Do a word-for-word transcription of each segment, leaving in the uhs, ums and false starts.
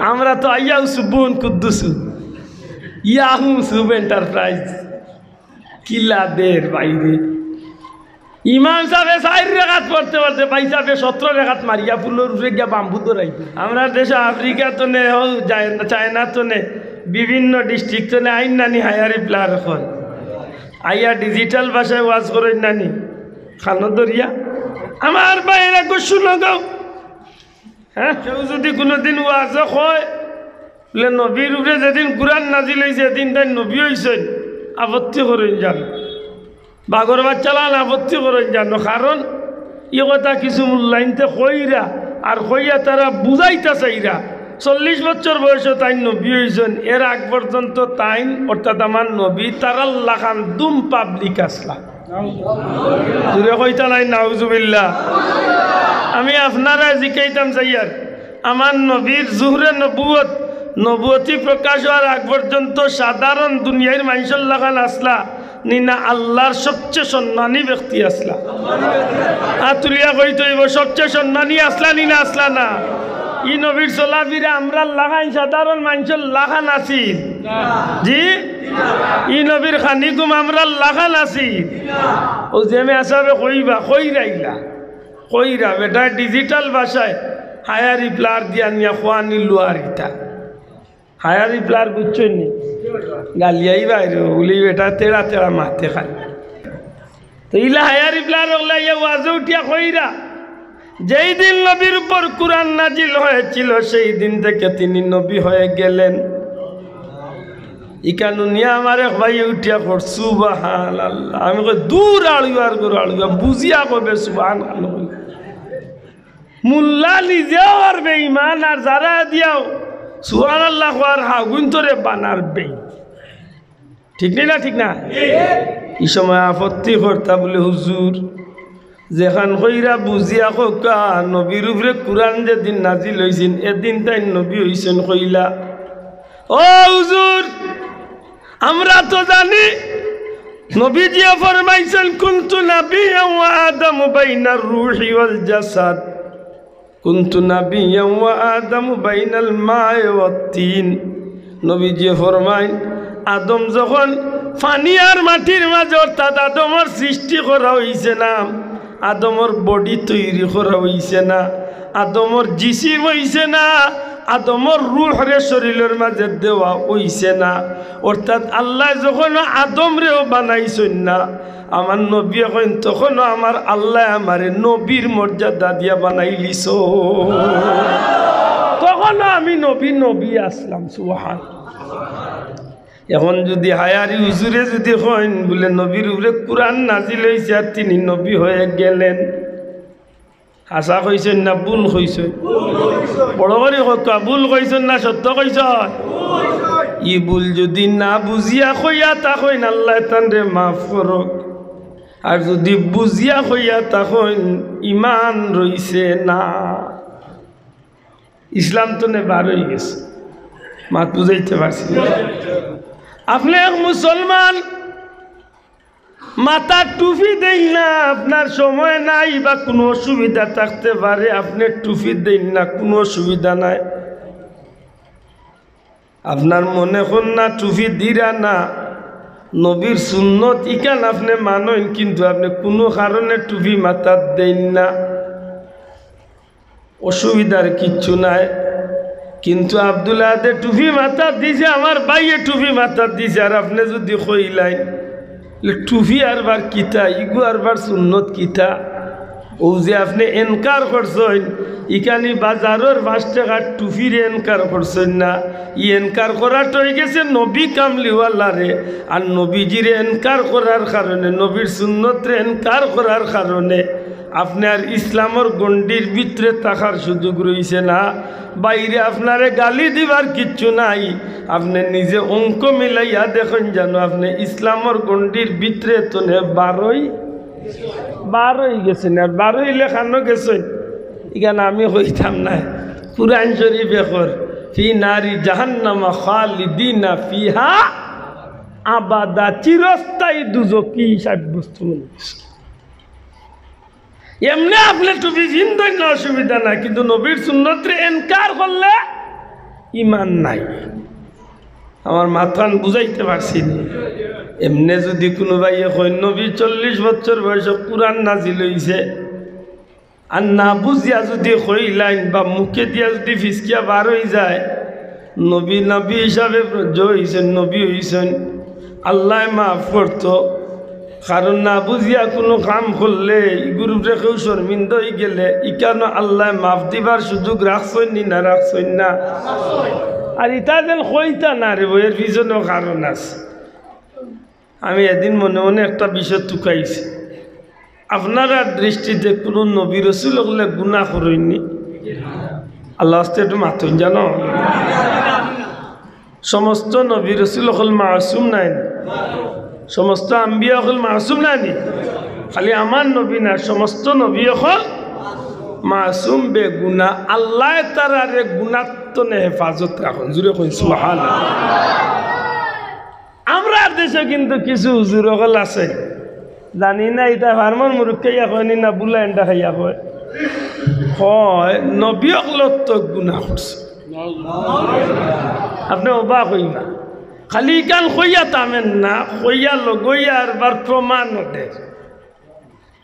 আমরা তো আইয়াউ সুবুন কুদ্দুসু, ইয়াহুম সুব এন্টারপ্রাইজ, কিলা দের বাইরে। ইমাম সাবে চাইর রেকাত পড়তে পড়তে ভাই সাবে সতরো রেকাত মারিয়া ফুলর উপরে গিয়া বাম্বু ধরাইতো। আমরার দেশো আফ্রিকা তনে, ও চায়না তনে, বিভিন্ন ডিস্ট্রিক্ট তনে আইন নানি হায়ারি প্লার অকল। আইয়া ডিজিটাল ভাষায় ওয়াজ করইন নানি, খানো দরিয়া। আমার ভাইরা গো, শুনো গো, হ্যাঁ, কেউ যদি কুনুদিন ওয়াজে কয়, বুলে, "নবীর উপরে যেদিন কুরআন নাজিল অইছে, এদিন তাইন নবী অইছইন", আপত্তি করইন যান। বাঘর বাচ্চালান আপত্তি করইন যান। কারণ ই কথা কিছু মুল্লাইন্তে কইরা, আর কইয়া তারা বুঝাইতা চাইরা, চল্লিশ বছর বয়সো তাইন নবী অইছইন, এর আগ পর্যন্ত তাইন, অর্থাৎ আমার নবী, তারার লাখান দুম পাবলিক আছলা। জুরে কইতা নায়, নাউজুবিল্লাহ। আমি আপনারারে জিকাইতাম চাইয়ার, আমার নবীর জুহরে নবুয়ত, নবুয়তি প্রকাশ অওয়ার আগ পর্যন্ত সাধারণ দুনিয়ার মানষর লাখান আছলা নি না, আল্লার সবচে সম্মানী ব্যক্তি আছলা? আত তুলিয়া কইতে অইবো, সবচে সম্মানী আছলা নি না, আছলা না? ই নবীর চলাফিরা আমরার লাখান সাধারণ মানষর লাখান আছিল? জি? ই নবীর খানি ঘুম আমরার লাখান আছিল? অউ যে মেসাবে কইবা, কইরাইলা, কইরা বেটায় ডিজিটাল ভাষায় হায়ারি প্লার দিয়া নিয়া খোয়ানি লুয়ার ইতা। হায়ারি প্লার বুঝছইন নি? গালিয়াই বাইরে, বুলি বেটা তেড়া তেড়া মাতে খালি। তো ইলা হায়ারি প্লার অকলে আইয়া ওয়াজো উঠিয়া কইরা, "যেই দিন নবীর উপর কুরআন নাজিল হয়েছিল, সেই দিন থেকে তিনি নবী হয়ে গেলেন।" ইখান হুনিয়া আমার এক ভাই উঠিয়া কর, "সুবহানাল্লাহ।" আমি কই, "দূর আড়ুয়ার ঘর আড়ুয়া, বুঝিয়া কবে সুবহানাল্লাহ।" মুল্লা নিজেও আর বেঈমান, আর যারা দিয়াও সুবহানাল্লাহ কওয়ার হাগুইন তোরে বানার বেই। ঠিক নি না? ঠিক না? ই সময় আপত্তি করতা বুলে, "হুজুর, যেখান কইরা বুঝিয়া কউক্কা, নবীর উপরে কুরআন যেদিন নাজিল অইছিল, এদিন তাইন নবী অইছইন কইলা।" ও হুজুর, আমরা তো জানি, নবীজিয়ে ফরমাইছইন, "কুনতু নাবিয়্যান ওয়া আদামু বাইনার রূহি ওয়াল জাসাদ, কুনতু নাবিয়্যান ওয়া আদামু বাইনাল মাই ওয়াত তিন।" নবীজিয়ে ফরমাইন, আদম যখন পানি আর মাটির মাঝে, অর্থাৎ আদমর সৃষ্টি করা অইছে না, আদমর বডি তৈরি করা অইছে না, আদমর জিসিম অইছে না, আদমর রুহরে শরীলর মাঝে দেওয়া অইছে না। অর্থাৎ আল্লায় যখন আদমরেও বানাইছইন না, আমার নবীয়ে কইন, "তখনও আমার আল্লায় আমারে নবীর মর্যাদা দিয়া বানাইলিছইন, তখনও আমি নবী, নবী আছলাম।" সুবহান। এখন যুদি হায়ারি হুজুরে যুদি কইন বুলে, "নবীর উপরে কুরআন নাজিল অইছে আর তিনি নবী হয়ে গেলেন", হাছা কইছইন না ভুল কইছইন? বড় করি কউক্কা, ভুল কইছইন না সত্য কইছইন? ই ভুল যুদি না বুঝিয়া কইয়া থাকইন, আল্লায় তানরে মাফ করউক। আর যুদি বুঝিয়া কইয়া থাকইন, ইমান রইছে না। ইসলাম তনে বার অইগেছে। মাত বুঝাইতে পারছি না? আপনে এক মুসলমান, মাথাত টুপি দেইন না, আপনার সময় নাই বা কুনু অসুবিধা থাকতে পারে, আপনে টুপি দেইন না, কুনু অসুবিধা নাই। আপনার মনে কর না টুপি দিরা না, নবীর সুন্নত ইখান আপনে মানইন, কিন্তু আপনে কুনু কারণে টুপি মাথাত দেইন না। অসুবিধার কিচ্ছু নাই। কিন্তু আব্দুল আহাদে টুপি মাথাত দিছে, আমার ভাইয়ে টুপি মাথাত দিছে, আর আপনে যুদি কইলাইন, "টুপি আরবার কিতা, ইগু আরবার সুন্নত কিতা?" অউ যে আপনে এনকার করছইন, ইখানি বাজারর পাঁচ টেকার টুপিরে এনকার করছইন না, ই এনকার করাটা অইগেছে নবী কামলিওয়ালারে, আর নবীজিরে এনকার করার কারণে, নবীর সুন্নতরে এনকার করার কারণে আপনে আর ইসলামর গণ্ডির ভিতরে থাকার সুযোগ রইছে না। বাইরে আপনারে গালি দিবার কিচ্ছু নাই। আপনে নিজে অঙ্ক মিলাইয়া দেখইন যেন আপনে ইসলামর গণ্ডির ভিতরে তনে বার অই, বার অইগেছইন। আর বার অইলে কানো গেছইন, ইখান আমি কইতাম নায়। কুরআন শরীফে কর, "ফি নারি জাহান্নামা খালিদিনা ফিহা আবাদা", চিরস্থায়ী দুজখি সাব্যস্ত অইগেছে। এমনে আপনে টুপি পিন্দইন না, অসুবিধা নাই, কিন্তু নবীর সুন্নতরে এনকার করলে ইমান নাই। আমার মাতখান বুঝাইতে পারছি নি? এমনে যুদি কুনু ভাইয়ে কইন, "নবী চল্লিশ বছর বয়সে কুরআন নাজিল অইছে, আর না বুঝিয়া যুদি কইলাইন বা মুখে দিয়া যুদি ফিসকিয়া বার অই যায়, নবী নবী হিসাবে প্রজ্ঞ অইছইন, নবী অইছইন, আল্লায় মাফ করতো।" কারণ না বুঝিয়া কুনু কাম করলে, ইগুর উপরে কেউ শর্মিন্দা অইগেলে, ইখানো আল্লায় মাফ দিবার সুযোগ রাখছইন নি না রাখছইন না? আর ইতা যেন কইতা না রে বা, এর পিছনেও কারণ আছে। আমি এদিন মনে মনে একটা বিষয় তুকাইছি। আপনারার দৃষ্টিতে কুনু নবী রসুল অকলে গুনা করইন নি? আল্লাহ আস্তে একটু মাতইন জানো। সমস্ত নবী রসুল অকল মাসুম নায় নি? সমস্ত আম্বিয়া অকল মাসুম নায় নি? খালি আমার নবী না, সমস্ত নবী অকল মাসুম, বেগুনা। আল্লায় তারারে গুনাত্তনে হেফাজত রাখইন। জুরে কইন সুবহানাল্লাহ। আমরার দেশো কিন্তু কিছু হুজুর অকল আছে, জানি না ইতা ফার্মর মুরুখ খাইয়া কয় নি না বুলা এন্ডা খাইয়া কয়, কয় নবী অকলর তো গুনা করছে। আপনে অবাক অইবা। খালি ইখান কইয়া থামের না, কইয়া লগইয়া আরবার প্রমাণও দের।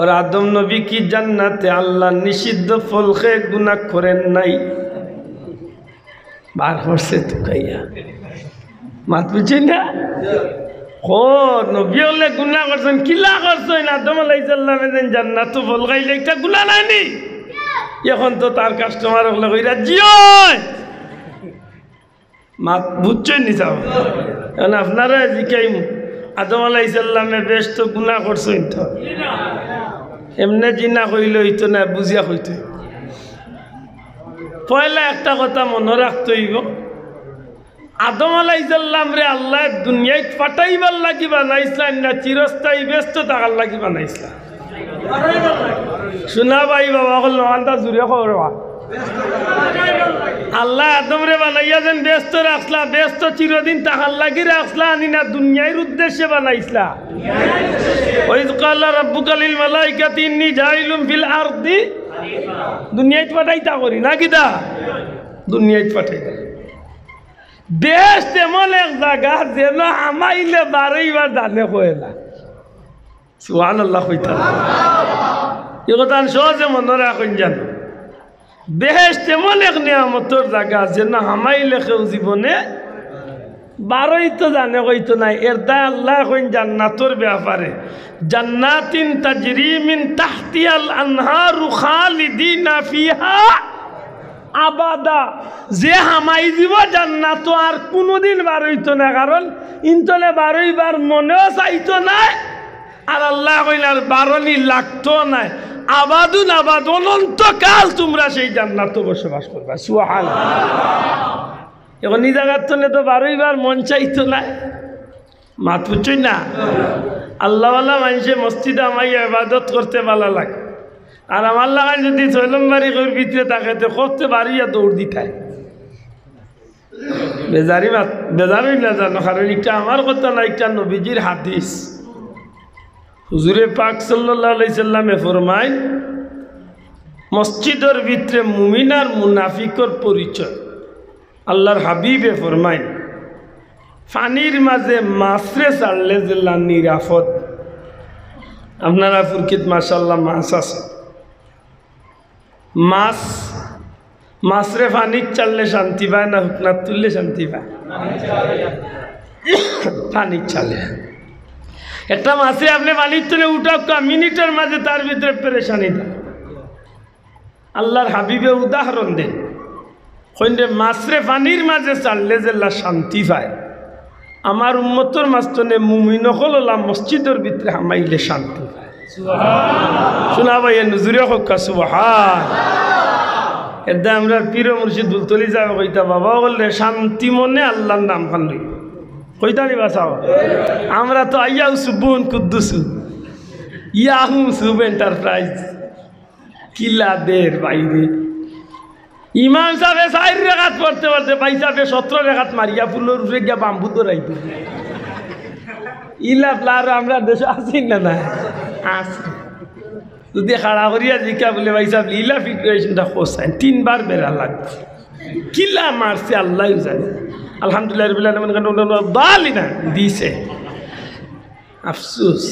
আর আদম নবী কি জান্নাতে আল্লার নিষিদ্ধ ফল খেয়ে গুনা করেন নাই? বার করছে তুকাইয়া। মাত বুঝছইন না? ও নবী অকলে গুনা করছইন, কিলা করছইন? আদম আলাইহিস সালামে যেন জান্নাতো ফল খাইলে, ইটা গুনা নায় নি? এখন তো তার কাস্টমার অকলে কইরা, "জি অয়।" মাত বুঝছইন নি সাব? এখন আপনারারে জিকাইমু, আদম আলাইহিস সালামে বেহেস্তো গুনা করছইন তো? এমনে জিনা কইলে অইতো না, বুঝিয়া কইতে অইবো। পয়লা একটা কথা মনো রাখতে অইবো, আদম আলাইহিস সালামরে আল্লায় দুনিয়াত পাঠাইবার লাগি বানাইছলা না, চিরস্থায়ী বেহেস্তো থাকার লাগি বানাইছলা? শুনা ভাই বাবা অকল, নহান্তা জুরে কও রে বা। আল্লায় আদমরে বানাইয়া যেন বেহেস্তো রাখছলা, বেহেস্তো চিরদিন থাকার লাগি রাখছলা, আনি না দুনিয়ার উদ্দেশ্যে বানাইছলা? ওয়াইজ ক্বালা রাব্বুকা লিল মালাইকাতি ইন্নী জাইলুন ফিল আরদি, দুনিয়াত পাঠাইতা করি না কিতা? দুনিয়াত পাঠাইতা। বেহেস্ত এমন এক জাগা, যেন হামাইলে বারইবার জানে কয় না। সুবহানাল্লাহ কইতা। ই কথাখান সহজে মনো রাখইন জানো। বেহেস্ত এমন এক নিয়ামতর জাগা, যেন হামাইলে কেউ জীবনে বারইতো জানে কইতো নায়। এর দায় আল্লায় কইন জান্নাতর ব্যাপারে, "জান্নাতিন তাজরি মিন তাহতিহাল আনহারু খালিদিনা ফিহা আবাদা।" যে হামাই যিবো জান্নাতো আর কুনুদিন বারইতো নায়, কারণ ইনতনে বারইবার মনেও চাইতো নায়। আর আল্লায় কইন আর বারনি লাগতো নায়। আবাদুন আবাদ, অনন্তকাল তুমরা সেই জান্নাতো বসবাস করবা। সুবহানাল্লাহ। এখন ই জাগার তনে তো বারইবার মন চাইতো নায়। মাত বুঝছইন না? আল্লাহওয়ালা মানষে মসজিদো হামাইয়া ইবাদত করতে ভালা লাগে। আর আমার লাখান যুদি ছয় নম্বরি ঘরর ভিতরে থাকে, তে করতে বারইয়া দৌড় দিতায়। বেজারি মাত-, বেজার অইন না জানো, কারণ ইটা আমার কথা না, ইটা নবীজির হাদিস। হুজুরে পাক সাল্লাল্লাহু আলাইহি সাল্লামে ফরমাইন, মসজিদর ভিতরে মুমিন আর মুনাফিকর পরিচয়। আল্লাহর হাবিবে ফরমাইন, পানির মাঝে মাছরে ছাড়লে যেলা নিরাপদ। আপনারা ফুরকিত মাশাআল্লাহ মাছ আছে। মাছ, মাছরে পানিত ছাড়লে শান্তি পায় না হুকনাত তুললে শান্তি পায়? পানিত ছাড়লে। একটা মাছরে আপনে পানির তনে উঠাউক্কা, মিনিটর মাঝে তার ভিতরে পেরেশানি দেয়। আল্লাহর হাবিবে উদাহরণ দেইন, কইন রে, মাছরে পানির মাঝে ছাড়লে যেলা শান্তি পায়, আমার উম্মতর মাঝখানে মুমিন অকল অলা মসজিদর ভিতরে হামাইলে শান্তি পায়। শুনা ভাই, এ নজুরে কউক্কা সুবহান। এরদায় আমরার পীর মুর্শিদ ফুলতলি ছাহেবে কইতা, বাবা অকলরে শান্তি মনে আল্লাহর নামখান লইও। কইতা নি বা ছাব? আমরা তো আইয়াউ সুবুন কুদ্দুসু, ইয়াহুম সুব এন্টারপ্রাইজ। কিলা দের বাইরে। ইমাম ছাহেবে চাইর রেকাত পড়তে পড়তে ভাই ছাহেবে সতরো রেকাত মারিয়া ফুলর উপরে গিয়া বাম্বু ধরাই দিল। ইলা প্লার আমরার দেশো আছে না, না? আছে। যুদি খাড়া করিয়া জিকা বুলে, "ভাই ছাহেব, ইলা ফিগারেশনটা কোথায়?" তিনবার বেড়া লাগছে। কিলা মারছে আল্লাহ জানে। আলহামদুলিল্লাহ রাব্বিল আলামিন, দালিনা দিছে। আফসোস,